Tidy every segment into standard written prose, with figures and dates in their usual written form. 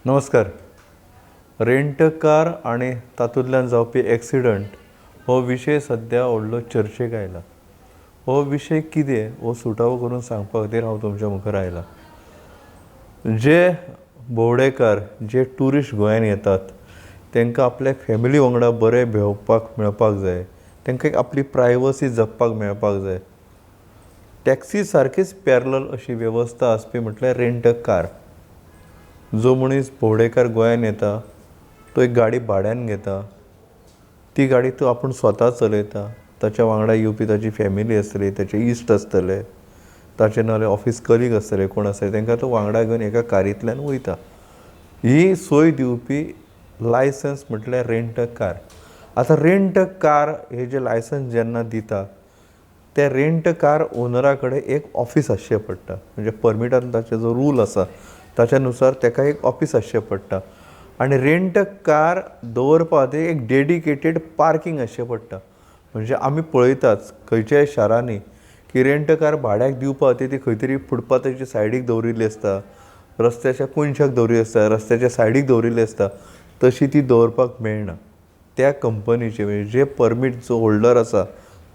नमस्कार. Rent car आनी तातूंतल्यान जावपी एक्सिडंट हो विशय सद्या व्हडलो चर्चेक आयला. हो विशय कितें हो सुटावो करून सांगपा खातीर हांव तुमच्या मुखार आयला. जे भोंवडेकार जे ट्युरिस्ट गोंयान येतात तांकां आपल्या फॅमिली वांगडा बरें भोंवपाक मेळपाक जाय, तांकां एक आपली प्रायवसी जगपाक मेळपाक जाय. टॅक्सी सारकीच पॅरलल अशी वेवस्था आसपी म्हटल्यार रेंट कार. जो मनीस भोंवडेकार गोंयान येता तो एक गाडी भाड्यान घेता, ती गाडी तो आपूण स्वता चलयता, ताच्या वांगडा येवपी ताची फॅमिली आसतली, ताचे इश्ट आसतले, ताचे नाजाल्यार ऑफीस कलीग आसतले, कोण आसतले, तांकां तो वांगडा घेवन एका कारींतल्यान वयता. ही सोय दिवपी लायसन्स म्हटल्यार रेंट कार. आतां रेंट कार हे जे लायसन्स जेन्ना दिता ते रेंट कार ओनरा कडेन एक ऑफीस आसचें पडटा. म्हणजे परमिटान ताचो जो रूल आसा ताच्या नुसार ताका एक ऑफीस आसचें पडटा आनी रेंट कार दवरपा खातीर एक डेडिकेटेड पार्कींग आसचें पडटा. म्हणजे आमी पळयतात खंयच्याय शारांनी की रेंट कार भाड्याक दिवपा खातीर ती खंय तरी फुटपाथाच्या सायडीक दवरिल्ली आसता, रस्त्याच्या कोनशाक दवरिल्ली आसता, रस्त्याच्या सायडीक दवरिल्ली आसता. तशी ती दवरपाक मेळना. त्या कंपनीचे म्हणजे जे परमीट जो होल्डर आसा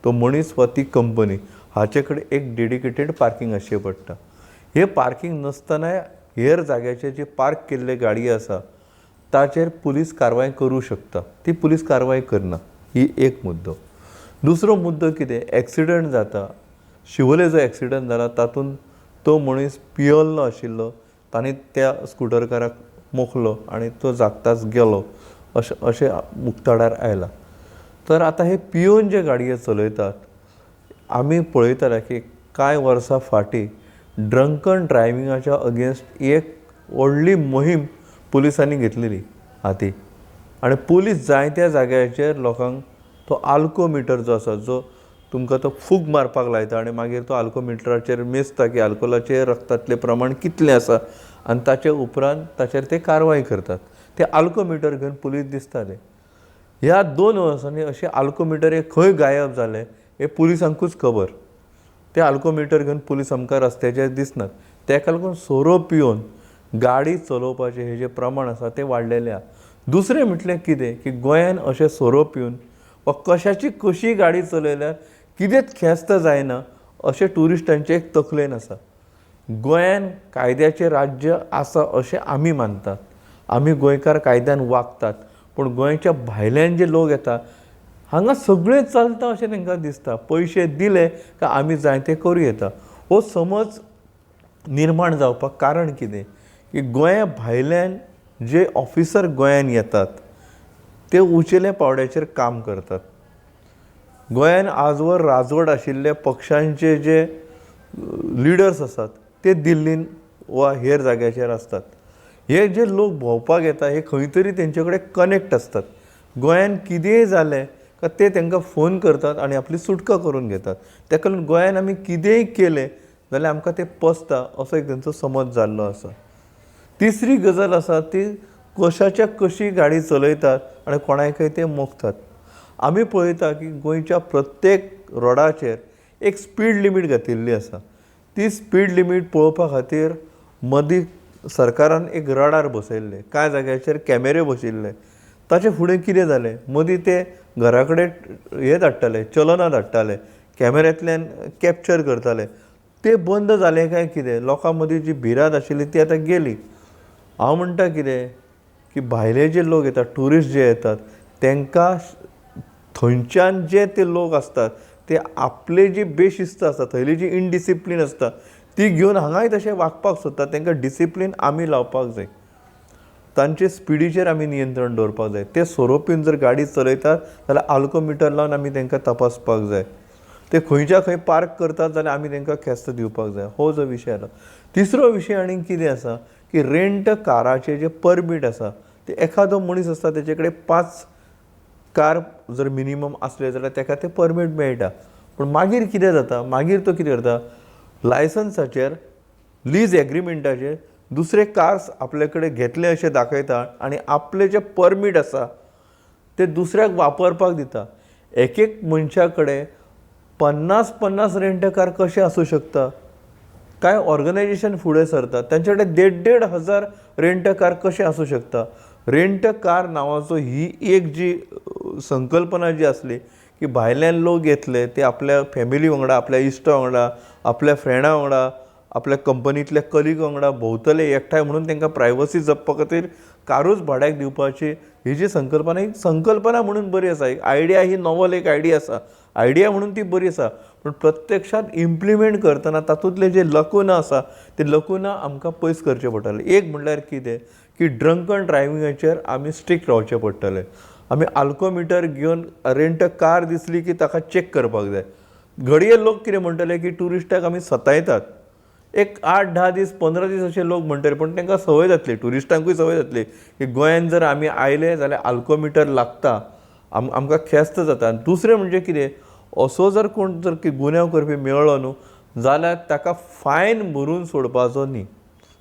तो मनीस वा ती कंपनी हाचे कडेन एक डेडिकेटेड पार्कींग आसचें पडटा. हें पार्कींग नासतनाय हेर जाग्याचेर जे पार्क केल्ले गाडये आसा ताचेर पुलीस कारवाय करूं शकता, ती पुलीस कारवाय करना. ही एक मुद्दो. दुसरो मुद्दो कितें, एक्सिडंट जाता. शिवोले जो एक्सिडंट जाला तातूंत तो मनीस पियल्लो आशिल्लो, ताणें त्या स्कुटरकाराक मोखलो आनी तो जागताच गेलो अशें अशें उक्ताडार आयलां. तर आतां हे पियोवन जे गाडये चलयतात आमी पळयताले की कांय वर्सां फाटीं ड्रंकन ड्रायविंगाच्या अगेन्स्ट एक व्हडली मोहीम पुलिसांनी घेतलेली हाती आनी पुलीस जायत्या जाग्याचेर लोकांक तो आल्कोमिटर जो आसा जो तुमकां तो फूक मारपाक लायता आनी मागीर तो आल्कोमिटराचेर मेजता की आल्कोलाचें रक्तांतलें प्रमाण कितलें आसा आनी ताचे उपरांत ताचेर ते कारवाय करतात. ते आल्कोमिटर घेवन पुलीस दिसताले. ह्या 2 वर्सांनी अशें आल्कोमिटर हे खंय गायब जाले हें पुलिसांकूच खबर. ते आल्कोमिटर घेवन पुलीस आमकां रस्त्याचेर दिसनात. ताका लागून सोरो पिवन गाडी चलोवपाचें हें जें प्रमाण आसा तें वाडलेलें आसा. दुसरें म्हटल्यार कितें की गोंयान अशें सोरो पिवन वा कशाची कशी गाडी चलयल्यार कितेंच ख्यास्त जायना अशें ट्युरिस्टांचे एक तकलेन आसा. गोंयान कायद्याचें राज्य आसा अशें आमी मानतात, आमी गोंयकार कायद्यान वागतात, पूण गोंयच्या भायल्यान जे लोक येता हांगा सगळें चलता अशें तांकां दिसता. पयशे दिले काय आमी जाय तें करूं येता. हो समज निर्माण जावपाक कारण कितें की गोंया भायल्यान जे ऑफिसर गोंयान येतात ते उंचेल्या पावड्याचेर काम करतात. गोंयान आजवर राजवट आशिल्ल्या पक्षांचे जे लिडर्स आसात ते दिल्लीन वा हेर जाग्याचेर आसतात. हे जे लोक भोंवपाक येता हे खंय तरी तेंचे कडेन कनेक्ट आसतात. गोंयान कितेंय जालें काय ते तांकां फोन करतात आनी आपली सुटका करून घेतात. ताका लागून गोंयान आमी कितेंय केलें जाल्यार आमकां तें पचता असो एक तेंचो समज जाल्लो आसा. तिसरी गजाल आसा ती कशाच्या कशी गाडी चलयतात आनी कोणाकय ते मोखतात. आमी पळयता की गोंयच्या प्रत्येक रोडाचेर एक स्पीड लिमीट घातिल्ली आसा. ती स्पीड लिमीट पळोवपा खातीर मदीं सरकारान एक रडार बसयल्ले, कांय जाग्याचेर कॅमेरे बसयल्ले. ताचे फुडें कितें जालें, मदीं ते घरा कडेन हे धाडटाले, चलनां धाडटाले, कॅमेऱ्यांतल्यान कॅप्चर करताले. ते बंद जाले काय कितें, लोकां मदीं जी भिरांत आशिल्ली ती आतां गेली. हांव म्हणटा कितें की भायले जे लोक येतात, ट्युरिस्ट जे येतात, तांकां थंयच्यान जे ते लोक आसतात ते आपले जी बेशिस्त आसता, थंयली जी इनडिसिप्लीन आसता ती घेवन हांगाय तशें वागपाक सोदतात. तांकां डिसिप्लीन आमी लावपाक जाय, तांचे स्पिडीचेर आमी नियंत्रण दवरपाक जाय. ते सोरो पिवन जर गाडी चलयतात जाल्यार आल्कोमिटर लावन आमी तांकां तपासपाक जाय. ते खंयच्या खंय पार्क करतात जाल्यार आमी तांकां ख्यास्त दिवपाक जाय. हो जो विशय आयलो. तिसरो विशय आनी कितें आसा की रेंट काराचें जें परमीट आसा ते एखादो मनीस आसता तेचे कडेन 5 कार जर मिनिमम आसले जाल्यार ताका तें परमीट मेळटा. पूण मागीर कितें जाता, मागीर तो कितें करता, लायसन्साचेर लीज एग्रीमेंटाचेर दुसरे कार्स आपले कडेन घेतले अशें दाखयता आनी आपले जे परमीट आसा ते दुसऱ्याक वापरपाक दिता. एक एक मनशा कडेन 50-50 रेंट कार कशें आसूं शकता? कांय ऑर्गनायजेशन फुडें सरतात तांचे कडेन 1,500-1,500 रेंट अ कार कशें आसूं शकता? रेंट अ कार नांवाचो ही एक जी संकल्पना जी आसली की भायल्यान लोक येतले ते आपल्या फॅमिली वांगडा, आपल्या इश्टा वांगडा, आपल्या फ्रेंडा वांगडा, आपल्या कंपनींतल्या कलिग वांगडा भोंवतले एकठांय, म्हणून तांकां प्रायवसी जपपा खातीर कारूच भाड्याक दिवपाची ही जी संकल्पना, एक संकल्पना म्हणून बरी आसा. एक आयडिया, ही नॉवल एक आयडिया आसा, आयडिया म्हणून ती बरी आसा, पूण प्रत्यक्षांत इम्प्लिमेंट करतना तातूंतले जे लकुना आसा ते लकुना आमकां पयस करचे पडटले. एक म्हणल्यार कितें की ड्रंकन ड्रायव्हिंगाचेर आमी स्ट्रिक्ट रावचें पडटलें. आमी आल्कोमिटर घेवन रेंट कार दिसली की ताका चॅक करपाक जाय. घडये लोक कितें म्हणटले की ट्युरिस्टाक आमी सतायतात, एक 8-10 दीस 15 दीस अशे लोक म्हणटले, पूण तांकां संवय जातली, ट्युरिस्टांकूय संवय जातली की गोंयांत जर आमी आयले जाल्यार आल्कोमिटर लागता, आमकां ख्यास्त जाता. आनी दुसरें म्हणजे कितें, असो जर कोण जर गुन्यांव करपी मेळ्ळो न्हू जाल्यार ताका फायन भरून सोडपाचो न्ही.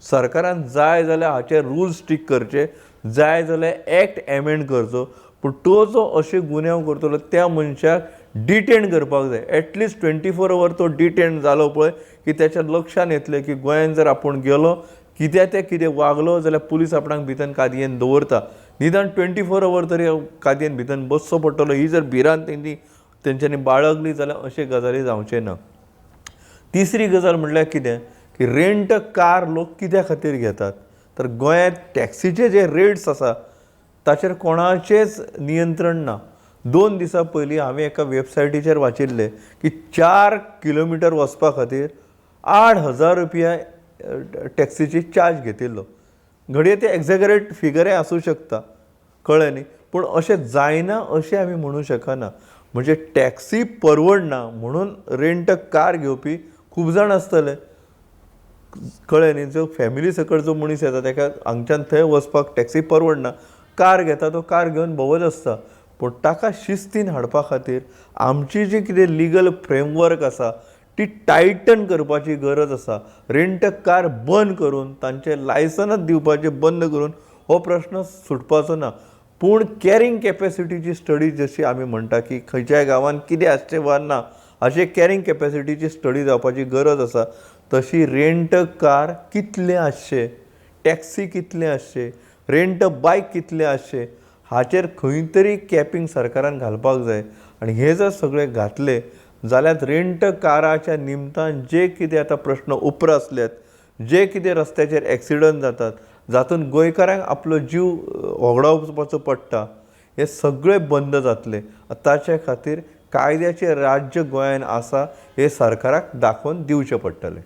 सरकारान जाय जाल्यार हाचे रूल्स स्ट्रिक्ट करचे, जाय जाल्यार एक्ट एमेंड करचो, पूण तो जो अशे गुन्यांव करतलो त्या मनशाक डिटेन करपाक जाय. एटलिस्ट 24 our तो डिटेन जालो पळय की त्याच्या लक्षान येतलें की गोंयांत जर आपूण गेलो कित्याक ते कितें वागलो जाल्यार पुलीस आपणाक भितर कादयेन दवरता. निदान 24 our तरी कादयेन भितर बसचो पडटलो ही जर भिरांत तेंच्यांनी बाळगली जाल्यार अशे गजाली जावचें ना. तिसरी गजाल म्हणल्यार कितें की रेंट कार लोक कित्या खातीर घेतात, तर गोंयांत टॅक्सीचे जे रेट्स आसा ताचेर कोणाचेंच नियंत्रण ना. 2 दिसां पयलीं हांवें एका वेबसायटीचेर वाचिल्लें की 4 किलोमिटर वचपा खातीर 8000 रुपया टॅक्सीची चार्ज घेतिल्लो. घडये ते एक्झॅगरेट फिगरय आसूं शकता, कळ्ळें न्ही, पूण अशें जायना अशें आमी म्हणूं शकना. म्हणजे टॅक्सी परवडना म्हणून रेंट कार घेवपी खूब जाण आसतले, कळ्ळें न्ही. जो फॅमिली सकट जो मनीस येता ताका हांगच्यान थंय वचपाक टॅक्सी परवडना, कार घेता तो कार घेवन भोंवत आसता. पूण ताका शिस्तीन हाडपा खातीर आमची जी कितें लिगल फ्रेमवर्क आसा ती टायटन करपाची गरज आसा. रेंट कार बंद करून तांचें लायसनच दिवपाचें बंद करून हो प्रश्न सुटपाचो ना. पूण कॅरिंग कॅपेसिटीची स्टडी जशी आमी म्हणटा की खंयच्याय गांवांत कितें आसचें वा ना हाचे कॅरिंग कॅपेसिटीची स्टडी जावपाची गरज आसा. तशी रेंट कार कितलें आसचें, टॅक्सी कितलें आसचें, रेंट बायक कितलें आसचें हाचेर खंय तरी कॅपिंग सरकारान घालपाक जाय. आनी हे जर सगळे घातले जाल्यार रेंट काराच्या निमतान जे कितें आतां प्रश्न उप्रासल्यात, जे कितें रस्त्याचेर एक्सिडंट जातात जातून गोंयकारांक आपलो जीव होगडावपाचो पडटा, हे सगळे बंद जातले. ताचे खातीर कायद्याचें राज्य गोंयांत आसा हें सरकाराक दाखोवन दिवचें पडटलें.